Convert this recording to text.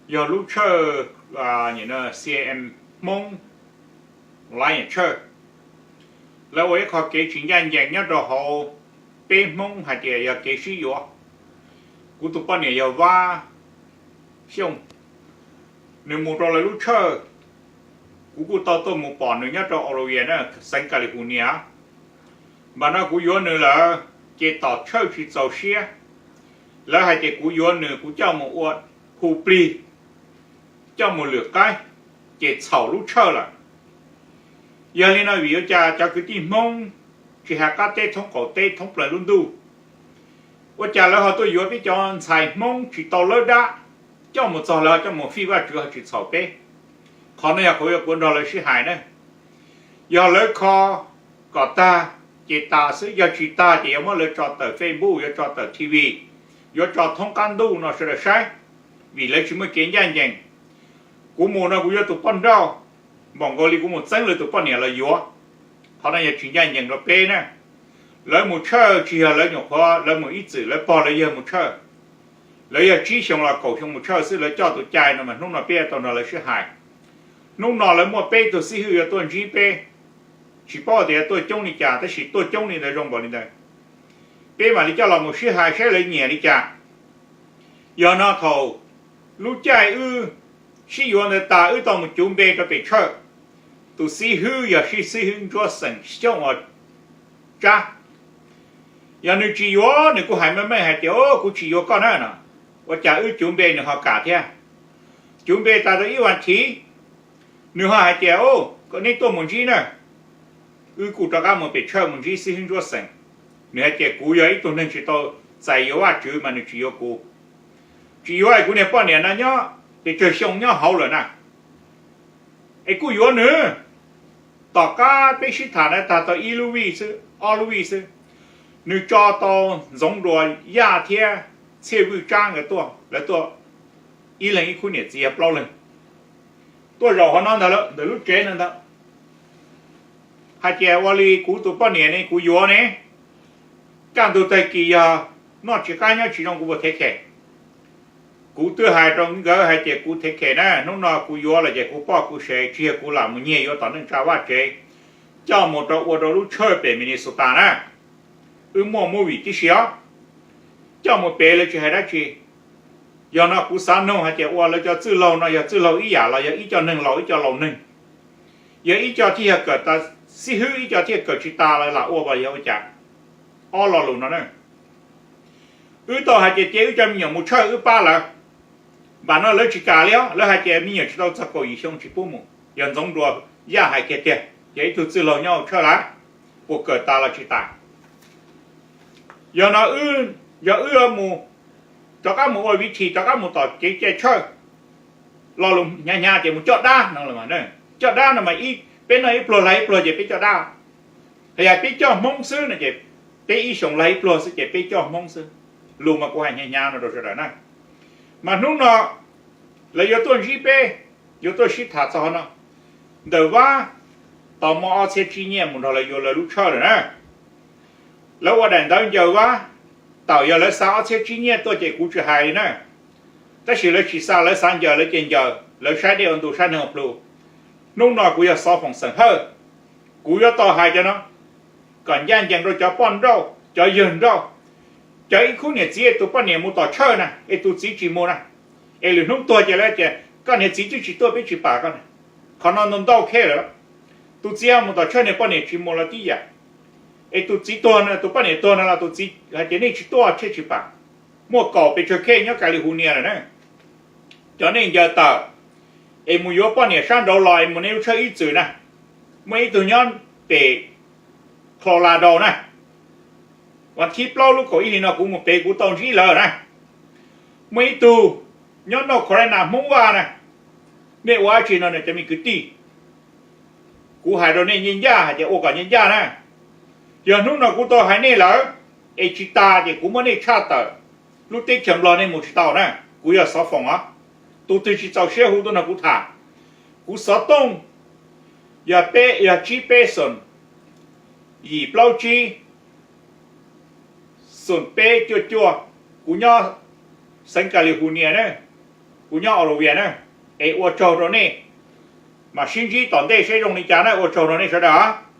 Yog lub tshawj C M Hmoob Lion Church, lawv ua ib qho kev tsis ncaj ncees nyob rau hauv peb Hmoob hais tias yog kev sib yuav. Kuv tus poj niam yog Vab Xyooj, nws mus rau lawv lub tshawj, kuv kuj tau tuaj mus pom nws nyob rau Oregon na, xeev California. Npam no kuv yuav nws lawm ces tom tshawj tsis txaus siab, lawv hais tias kuv yuav nws kuv coj mus ua hu plig, coj mus lwm qaib, ces txhaum lub tshawj lawm. Yog li no vim ua cas cov kwv tij Hmoob tsis hais qab teb thoob qaum teb thoob plaws lub ntuj, ua cas lawv ho tuaj yuav peb cov ntxhais Hmoob tsis tau lawb dab coj mus txog lawv ho coj mus fij Vajtswv ho tsis txhaum peb? Qhov no yog qhov uas kuv nrog lawv sib hais na. Yog lawv kho kom tag ces tas xwb, yog tsis tag ces yuav muab lawv tso tawm Facebook, yuav tso tawm T V, yuav tso thoob qab ntuj no sawv daws saib, vim lawv tsis muaj kev ncaj ncees. Kuv mus no kuv yuav tus poj nrauj, npaum nkaus li kuv mus txeeb lawv tus poj niam los yuav. Qhov no yog tsis ncaj ncees rau peb na. Lawv mus tshawj tsis yog lawv nyuam qhuav, lawv mus ib txwm, lawv pog lawv yawg mus tshawj. Lawv yog tsib xyoo los kaum xyoo mus tshawj xwb, lawv coj tus cai no mas hnub no peb tau nrog lawv sib hais. Hnub no lawv muaj peb tug xib hwb yuav tuaj ntsib peb, tsis paub tias yuav tuaj coob li cas tab sis tuaj coob li ntawd zoo npaum li ntawd, peb mam li coj los mus sib hais saib lawv nyiam li cas. Yog no thaum lub caij wb sib yuav ntawd tas wb tau mus cuv npe rau pem tshawj, tus xib hwb yog xib hwb Ntsuab Xeem Xyooj uas Tsab. Yog nws tsis yuav nws kuj hais meej meej hais tias, o, kuv tsis yuav koj na no. Ua cas wb cuv npe nws ho kam thiab. Cuv npe tas rau ib vas thiv, nws ho hais tias, o, kom nej tuaj mus ntsib na. Wb kuj rov qab mus pem tshawj mus ntsib xib hwb Ntsuab Xeem. Nws hais tias kuv yog ib tug neeg tsis tau txais yuav Vajtswv mas nws tsis yuav kuv. Tsis yuav es kuv niag poj niam no nyob pes tsawg xyoo nyob hauv lawm na, es kuj yuav nws. Tom qab peb sib tham na tag tau ib lub vij xwb, ob lub vij xwb, nws tso tau Ntxoov Dua Yaj thiab Txhiaj Vwj Tsab nkawd tuaj, lawv tuaj ib leeg ib khub niam txiv yog plaub leeg, tuaj zaum hauv no ntag, ntawm lub tsev no ntag, hais tias ua li kuv tus poj niam ne kuv yuav ne, kaj ntug tag kis yog noj tsis qab nyob tsis zoo kuv puas thev khem. Kuv twb hais rau nkawd hais tias kuv thev khem na, hnub no kuv yuav lawm ces kuv poj kuv sev tsis yog kuv lam mus nyiag yuav tom neej tsa vaj tsev coj mus rau ua rau lub tshawj pem Minnesota na. Wb muaj movie tib si os, coj mus pem lawv tsis hais dab tsi. Yog no kuv xav nug hais tias ua lawv cov txwj laug no yog txwj laug ib yam los yog ib co neeg laus ib co laus neeg, yog ib co thiaj yog kawm tas xib hwb ib co thiaj kawm tsis tas lawv lam ua los yog ua cas? Ob lo lus no na. Wb tau hais tias cia wb cov me nyuam mus tshawj wb pab lawv, npam no lawv tsis kam li os, lawv hais tias me nyuam tsis tau txog kaum yim xyoo tsis pub mus. Yog Ntxoov Dua Yaj hais kiag tiag, yog ib tug txwj laug nyob hauv tshawj lawm, puas kawm tas los tsis tas? Yog no, yog wb mus, rov qab mus ua viv thim rov qab mus tom kev cai tshawj, lo lus hnyav hnyav tias mus coj dab no, coj dab no mas peb noj ib pluag lag ib pluag ces peb coj dab. Hos yog peb coj Hmoob xwb no ces peb ib xyoos lag ib pluag xwb ces peb coj Hmoob xwb. Lus mas kuv hais hnyav hnyav no rau sawv daws na. Mas hnub no lawv yuav tuaj ntsib peb, yuav tuaj sib tham txog qhov no. Ntawm Vab tau muaj ob txhiab tsib nyiaj mus nrog lawv yuav lawv lub tshawj lawm na. Lawv ua daim ntawv ncaws Vab, tawm yog lawv xa ob txhiab tsib nyiaj tuaj ces kuv tsis hais li na. Tab sis lawv tsis xa, lawv xav ncaws lawv ces ncaws, lawv saib dej ua ntu saib neeg ua plhu. Hnub no kuv yog xov foom xeem Hawj, kuv yuav tau hais cov no kom ncaj ncees rau cov poj nrauj cov yawg nrauj. Cov ib khub niam txiv es tus poj niam mus tom tshawj na es tus txiv tsis mus na, es lwm hnub tuag ces lawv tias koj niag txiv twb tsis tuaj peb tsis pam koj na. Qhov no ntau ntau case lawm. Tus txiv mus tom tshawj niag poj niam tsis mus los tib yam. Es tus txiv tuag no, tus poj niam tuag no los tus txiv hais tias nej tsis tuaj thiaj tsis pam. Muaj kaum pes tsawg case nyob California lawm na. Cov nej ncaws tawm es mus yuav poj niam sab nraud los es mus nej lub tshawj ib txwm na. Muaj ib tug nyob pem Colorado na, vas thib plaub lub kaum ib hli no kuv mus pem kuv tau ntsib lawv na. Muaj ib tug nyob North Carolina Hmoob Vaj na. Nej ua dab tsi no cov me kwv tij? Kuv hais rau nej ncaj ncaj hais tias ua kom ncaj ncaj na. Yog hnub no kuv tau hais nej lawm es tsis tas ces kuv muab nej tshaj tawm, lub teb chaws Nplog nej mus tsis tau na. Kuv yog xov foom os, tus twg tsis txaus siab hu tuaj nrog kuv tham. Kuv xov tooj yog peb, yog tsib peb xoom yim plaub tsib xoom peb cuaj cuaj. Kuv nyob xeev California na. Kuv nyob Australia na, es ua tsaug rau nej, mas sib ntsib tom ntej seb zoo li cas na, ua tsaug rau nej sawv daws.